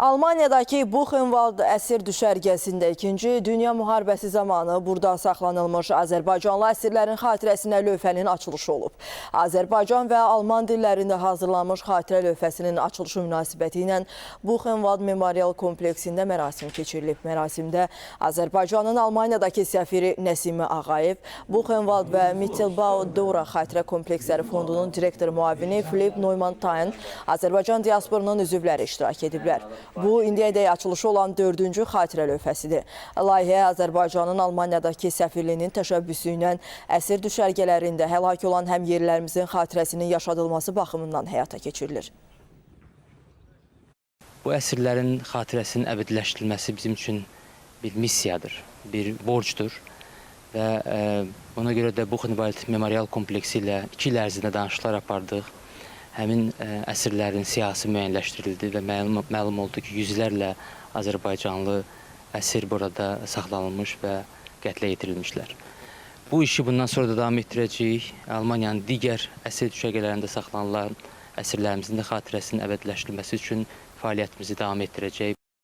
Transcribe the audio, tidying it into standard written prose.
Almaniyadakı Buchenwald əsir düşərgəsində İkinci Dünya Müharibəsi zamanı burada saxlanılmış Azərbaycanlı əsirlərin xatirəsinə lövhənin açılışı olub. Azərbaycan və Alman dillərində hazırlanmış xatirə lövhəsinin açılışı münasibəti ilə Buchenwald Memorial kompleksində mərasim keçirilib. Mərasimdə Azərbaycanın Almaniyadakı səfiri Nəsimi Ağayev, Buchenwald və Mittelbau Dora Xatirə Kompleksləri Fondunun direktor müavini Filip Neumann Tayn, Azərbaycan diasporunun üzvləri iştirak ediblər. Bu, indiyədək açılışı olan dördüncü xatirə lövhəsidir. Layihə Azərbaycanın Almaniyadakı səfirliyinin təşəbbüsü ilə əsir düşərgələrində həlak olan həmyerlilərimizin xatirəsinin yaşadılması baxımından həyata keçirilir. Bu əsirlərin xatirəsinin əbədiləşdirilməsi bizim üçün bir missiyadır, bir borcdur və ona görə də Buchenwald Memorial kompleksi ilə 2 il ərzində danışıqlar apardıq. Həmin əsirlərin siyahısı müəyyənləşdirildi və məlum oldu ki, yüzlərlə azərbaycanlı əsir burada saxlanılmış və qətlə yetirilmişlər. Bu işi bundan sonra da davam etdirəcəyik. Almaniyanın digər əsir düşərgələrində saxlanılan əsirlərimizin də xatirəsinin əbədiləşdirilməsi üçün fəaliyyətimizi davam etdirəcəyik.